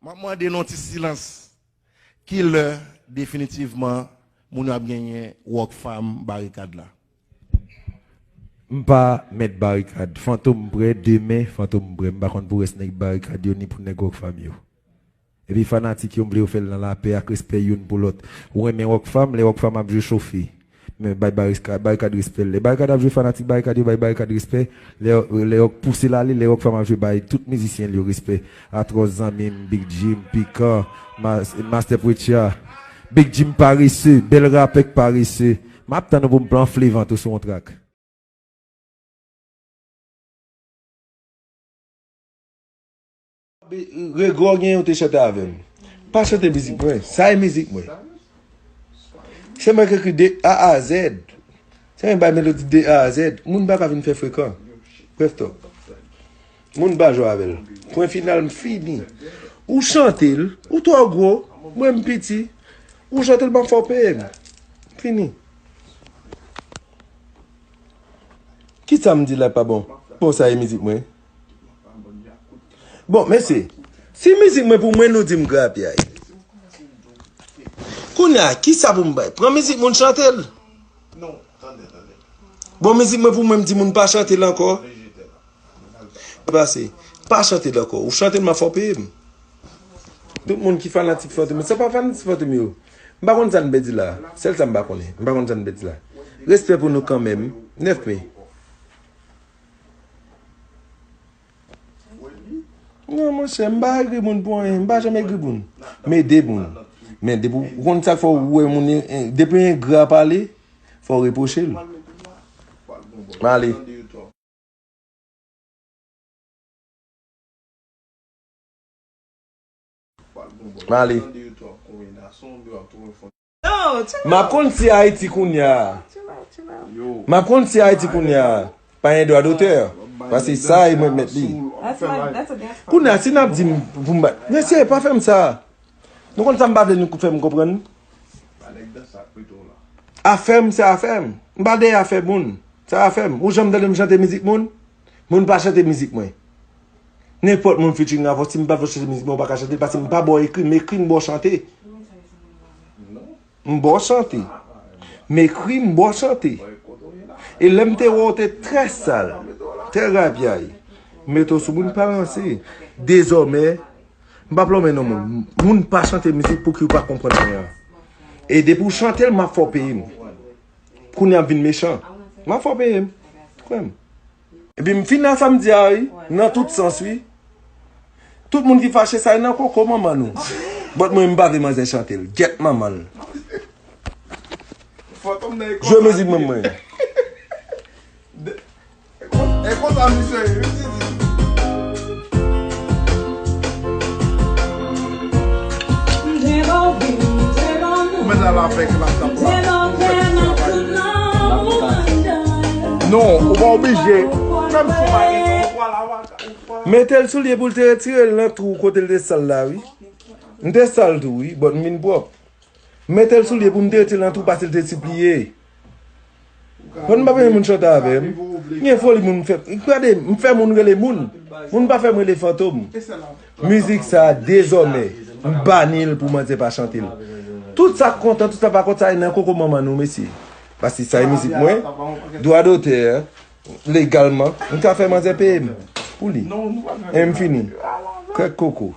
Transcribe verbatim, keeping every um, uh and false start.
M ap mande nou ti silans. Ki lè, definitivman, moun yo ap genyen Rockfam Barikad la? M pa mèt Barikad. Fantom prè, demen, Fantom prè. M pa konn pou rès nèg Barikad yo, ni pou nèg Rockfam yo. Epi fanatik yo, m vle yo fè l nan lapè ak respè youn pou lòt. Ou renmen Rockfam, lè Rockfam ap jwe, chofe. Men bay Barikad, Barikad respè. Lè Barikad ap jwe, fanatik Barikad yo bay Barikad respè. Lè, lè Rock pouse l ale, lè Rockfam ap jwe, bay tout mizisyen l yo respè. Atros, zanmi m, Big Jim, Pikan, Mas-, Master Preacher. Big Jim parese, bèl rapè k parese. M ap tann ou pou m anfle vant ou sou yon trak. Rego gen yon te chante avè m. Pa chante mizik mwen. Sa e mizik mwen. Se mwen ki ekri de A a Z. Se mwen bay melodi de A a Z. Moun pa ka vin fè frekan. Bref, talk. Moun pa jwe avè l. Pwen final, m fini. Ou chante l, ou twò gwo, mwen m piti. Ou chante l, m ap fè w peye m. Fini. Kisa m di la pa bon? Bon, sa e mizik mwen. Bon, mesye, si mizik mwen pou mwen, nou di m grapyay. Kounye a, kisa pou m bay? Pran mizik moun, chante l. Bon, mizik mwen pou mwen, m di moun pa chante l ankò. Pase, pa chante l ankò. Ou chante l, m ap fè w peye m. Tout moun ki fanatik Fantom, se pa fanatik Fantom yo. M pa konn sa n pèdi la. Sèl sa m pa konnen. M pa konn sa n pèdi la. Respè pou nou kanmenm. Nèf me. Non, monchè, m pa egri moun pou anyen. M pa janm egri moun. M ede moun. Men depi w konn sa k fè w wè moun, eh, depi yon engra pale, fò w repwoche l. M ale. M ale. M ap konn si Ayiti kounye a. M ap konn si Ayiti kounye a. Pa gen dwa dotè. Paske sa e mwen k mèt li. Kounye a, si n ap di m pou m bay. Mesye, pa fè m sa. Nou konn sa m pa vle nou fè m konprann? Afè m, se afè m. M pa dèyè afè moun. Se afè m. Ou janm tande m chante mizik moun? Moun pa chante mizik mwen. Nenpòt moun featuring avè w, si m pa vle w chante mizik mwen, ou pa ka chante l, paske m pa ba w ekri, m ekri, m ba w chante. M ba w chante. M ekri, m ba w chante. E lè m te wè w, te trè sal, trè rapyay. M mete w sou moun pa ranse. Dezòmè, m p ap lonmen non moun. Moun pa chante mizik pou ki w pa konprann anyen. E depi w chante l, m ap fè w peye m. Kounye a ap vin mechan. M ap fè w peye m. Kwè m. Epi m fin nan sa m di a wi, nan tout sans wi. Tout moun ki fache sa e nan koko manman nou. But mwen m pa vle manzè chante l. Gyèt manman l. Jwe mizik mwen mwen. E konsa misye ye, wi, Didi. Ou mèt al avèk laptop la. Non, ou pa oblije. Menm si w pa gen, ou pral avèk, ou pral. Mete l sou lye pou l te retire l nan twou kote l te sal la, wi. M te sal tou, wi, but m vin pwòp. M mete l sou lye pou m te retire l nan twou paske l te sipliye. Bon, m pa renmen moun chante avè m. M gen foli moun fè. Gade, m fè moun rele moun. Moun pa fè m rele fantom. Mizik sa, dezòmè, m bani l pou manzè pa chante l. Tout sa k kontan, tout sa pa kontan, sa e nan koko manman nou, mesye. Paske sa e mizik mwen, dwa dotè, legalman, m ka fè manzè peye m pou li. E m fini. Krèk koko.